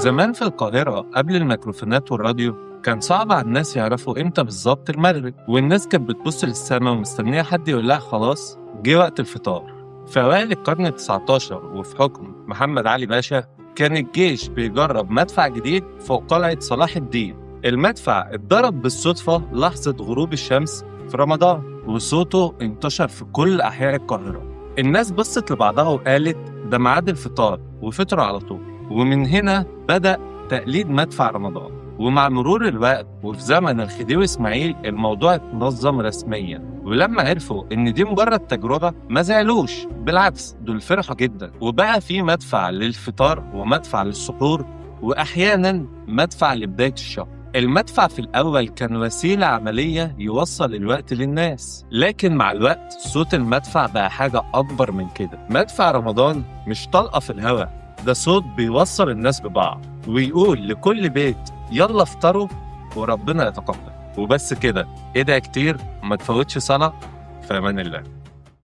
زمان في القاهرة قبل الميكروفونات والراديو كان صعب على الناس يعرفوا امتى بالظبط المغرب، والناس كانت بتبص للسما ومستنية حد يقول لها خلاص جه وقت الفطار. في أوائل القرن ال19 وفي حكم محمد علي باشا كان الجيش بيجرب مدفع جديد فوق قلعة صلاح الدين. المدفع اتضرب بالصدفة لحظة غروب الشمس في رمضان، وصوته انتشر في كل أحياء القاهرة. الناس بصت لبعضها وقالت ده ميعاد الفطار، وفطروا على طول. ومن هنا بدأ تقليد مدفع رمضان. ومع مرور الوقت وفي زمن الخديوي اسماعيل الموضوع اتنظم رسميا، ولما عرفوا ان دي مجرد تجربة ما زعلوش، بالعكس دول فرحوا جدا، وبقى في مدفع للفطار ومدفع للسحور واحيانا مدفع لبداية الشهر. المدفع في الأول كان وسيلة عملية يوصل الوقت للناس، لكن مع الوقت صوت المدفع بقى حاجة أكبر من كده. مدفع رمضان مش طلقة في الهواء، ده صوت بيوصل الناس ببعض ويقول لكل بيت يلا افطروا وربنا يتقبل. وبس كده، ادعي كتير وما تفوتش صلاة. في أمان الله.